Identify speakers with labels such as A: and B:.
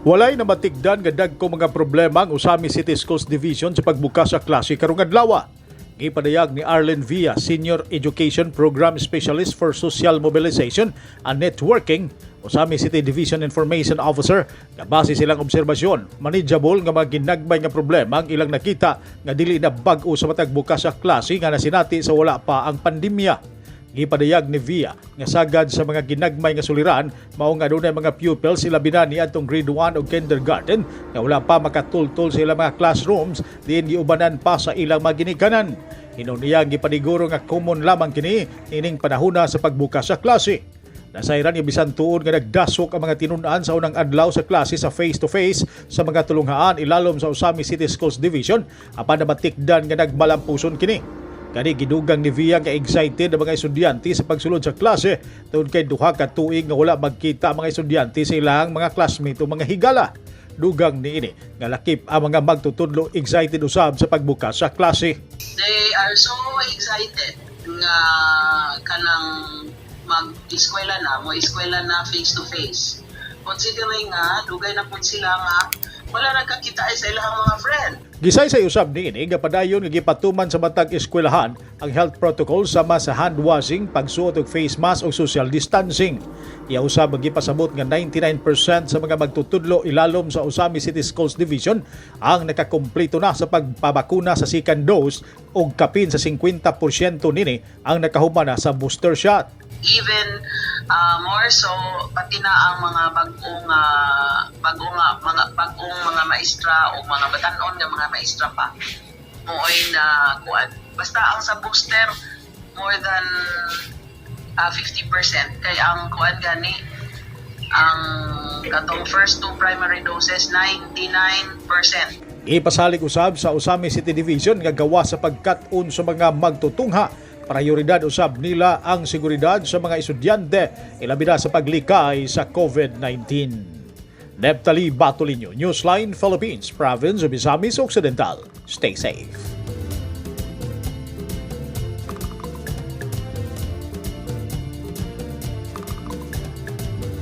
A: Walay namatikdan nga dagko mga problema ang Ozamiz City Schools Division sa pagbukas sa klase karong adlaw. Gipadayag ni Arlen Villa, Senior Education Program Specialist for Social Mobilization and Networking, Ozamiz City Division Information Officer, nga base silang obserbasyon, manageable nga mga ginagmay nga problema ang ilang nakita nga dili na bag-o sa matag bukas sa klase nga nasinati sa wala pa ang pandemya. Gipadayag ni Villa nga sagad sa mga ginagmay nga suliran, mao nga adunay mga pupils, ilabi na niadtong grade 1 o kindergarten, nga wala pa makatultol sa ilang mga classrooms diin giubanan pa sa ilang mga ginikanan. Hinuon niya gipaniguro nga common lamang kini ining panahona sa pagbukas sa klase. Nasayran nga bisan tuod nga nagdasok ang mga tinun-an sa unang adlaw sa klase sa face-to-face sa mga tulunghaan ilalom sa Ozamiz City Schools Division, apan namatikdan nga nagmalampuson kini. Kani gidugang ni Villa nga excited ang mga estudyante sa pagsulod sa klase tungod kay 2 ka tuig nga wala magkita ang mga estudyante sa ilang mga classmate o mga higala. Dugang niini nga lakip ang mga magtutudlo, excited usab sa pagbukas sa klase.
B: They are so excited nga kanang mag-eskwela na, mo eskwela na face to face. Considering nga dugay na pud sila nga wala nagkakita ay sa ilang mga friend.
A: Gisaysay usab niini nga padayon nga gipatuman sa matag eskwelahan ang health protocol sama sa hand washing, pagsuot og face mask ug social distancing. Iya usab ang gipasabot nga 99% sa mga magtutudlo ilalom sa Ozamiz City Schools Division ang nakakumpleto na sa pagpabakuna sa second dose ug kapin sa 50% nini ang nakahuman na sa booster shot.
B: Even more so pati na ang mga bagong mga maestra o mga batanon nga mga maestra pa mooy na kuan. Basta ang sa booster, more than 50% kay ang kuan gani, ang katong first two primary doses, 99%.
A: Gipasalig usab sa Ozamiz City Division nga gawas sa pagkat-on sa mga magtutungha, prioridad usab nila ang seguridad sa mga estudyante, ilabi na sa paglikay sa COVID-19. Neptali Batolino, Newsline Philippines, Province of Misamis Occidental. Stay safe.